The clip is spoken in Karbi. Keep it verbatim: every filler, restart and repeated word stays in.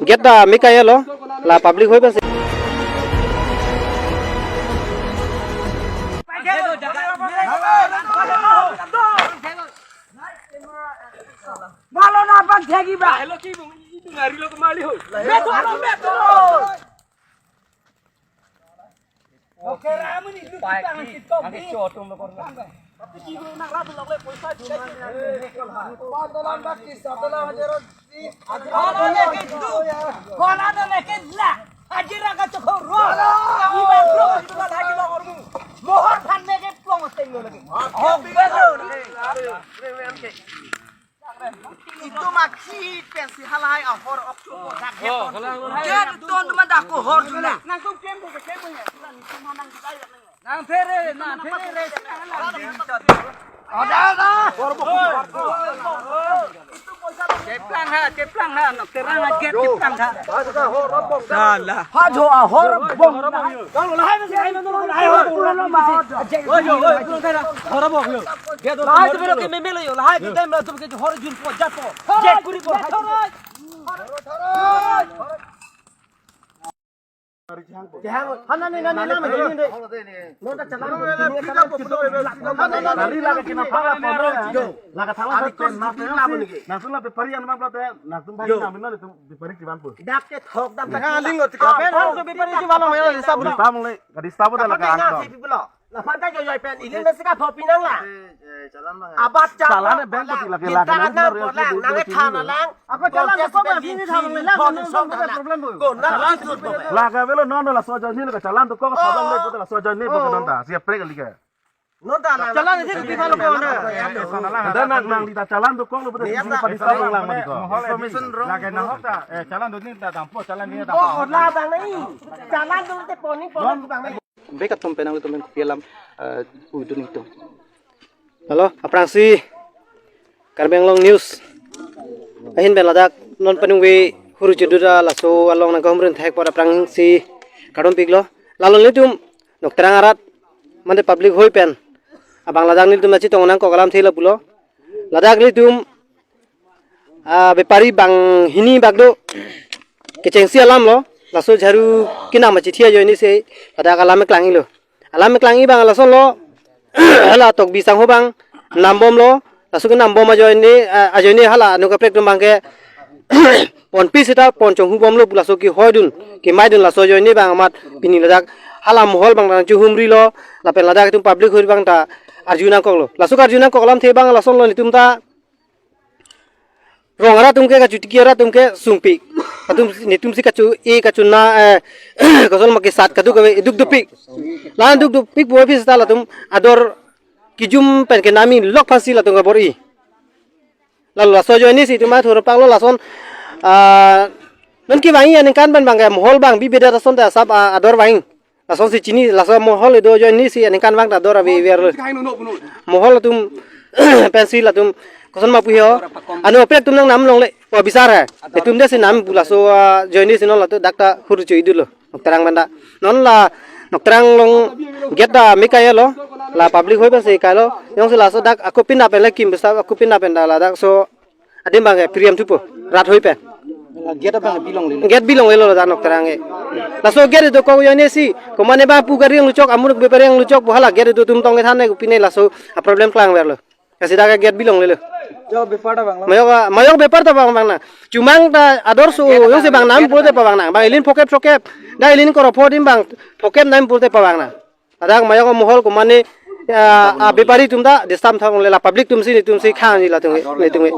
Gate ta me kai-elo, la public hoi pensi. Malo na bang thegi ba. Hello ki bung, itu ngari lo kemali ho. Betul, betul. Oke, ramen itu kita ngasih top. Tapi ki bung nak ramen lo poisa juga. Pandalam bak kisah dalam hajar. Kola leke du. Kola leke la. Hajira kachok ro. Iba plong, iba hajira ormu. Mohor phan leke plong tenglo leke. Oh, betul. Itu maki pensi halahai ahor ok. Dia betul teman dak ko hor juna. Nang tum kem bo kem bo ya. Nang phere, nang phere. Ada, ada. Cheplang ha, cheplang ha, nok terang aja cheplang ha. Salah. Ha jo ahor bong. Kang lo hai masih hai lo hai ho. Oi, oi, oi, turun sana. Ahor bong yo. Dia tu. Lahai tu melo ke memelo yo, lahai ke time lo tu ke hor jun po jat po. Je kuri po. Jehang, hana ni nani nama ni ni. Nota chalan. Nali laga kena pala pala. Laga thalang. Langsung la bepari an ma plate, langsung bagi nami nali tu bepari kiban po. Dak ke thok dak. Nang aling lo tika. Apa so bepari si malam ya, sab. Di tam le, kadi sab dah laga angkong. Lapan ta joi joi pen, ilin mesti ka phopi nang la. Eh, eh, chalan bang. Abat chalan. Chalan bang pati lagi laga nang nang nang nang than lang. Ako chalan ko ba sini than lang. Problem bo. Ko na. Laga avelo non laso ajoine laga chalan dokok thabang le pute laso ajoine bo non ta. Siap prek lagi ka. Non ta lang. Chalan isi di thalo ko na. Dan nang nang di ta chalan dokok le pute sini padi sab lang mati ko. Information wrong. Laga nang hok ta. Eh, chalan doni ta dampo, chalan ni dampo. Oh, la bang ni. Chalan doni te poni poni bang ni. Bek atum penang atum pen kopi alam, eh, udun itu. Halo, aphrangsi Karbi Anglong News ahin pen ladak non peningve huru chudu ta laso along nangkahumrin thek apot aphrangsi kardom piklo. Lalo nelitum Nokterang arat mane public hoi pen abang ladak nelitum nangchetong nangkok alamthe lapulo. Ladak nelitum ah, bepari banghini bak do. Kechengsi alam lo, laso jharu kinam achithi ajoine si ladak alam keklangji lo. Alam keklangji abang lason lo, hala Tokbi sangho abang nambom lo, laso kenambom ajoine, ah, ajoine hala anut kaprek atum abang ke ponpi seta pon chonghubom lo pu laso kehoi dun, kemai dun laso ajoine abang amat pini ladak hala mohol abang nangchehumri lo, lapen ladak itum public hoi abang ta arju nangkok lo. Laso karju nangkok alamthe abang lason lo nelitum ta rong arat atum ke kachotiki arat atum ke sungpik. Atum nelitum si kacho-e kachona, eh, kosonma kesat kaduk kave duk dopik. La duk dopik puvoiphit seta latum ador kejum pen kenam-i lok aphansi latum kabor-i. Lalo laso ajoine si itum athur paklo lason, ah, non kevangji aningkan pen abang ke mohol abang bibeda lason ta sab, ah, ador vang. Lasonsi chini, laso mohol kedo ajoine si aningkan abang ta ador ave ver lo. Mohol atum pensi latum kosonma pu ho. Anut kaprek atum nangnam longle. Pu bisar hai. Itum desi nam pu laso, ah, ajoine si non latum dak ta hur chu idul lo. Nokterang pen ta. Non la Nokterang along gate ta me kai-elo. La public hoi pensi kailo. Jongsi laso dak ako pinap pen le kim besa ako pinap pen ta ladak so adim abang ke priam thupo, rat hoi pen. Gate abang bilong lilo. Gate bilong lilo ladak Nokterang ke. Laso gate dokok ajoine si, komane ba pu gari angluchok, amuruk bepari angluchok, pu hala gate do atum tong kethan ne pine laso a problem klangverlo. Kasi dak gate bilong lilo. Jo bepar ta abang lo. Mayok, mayok bepar ta abang abang nang. Chumang ta ador so, jongsi abang nam pulote pa abang nang. Abang ilin phokep phokep. Da ilin koro pho adim abang phokep nam pulote pa abang nang. Ladak mayok mohol komane, ah, ah, bepari atum ta disturb thang le la public atum si nelitum si khang ji latum nelitum.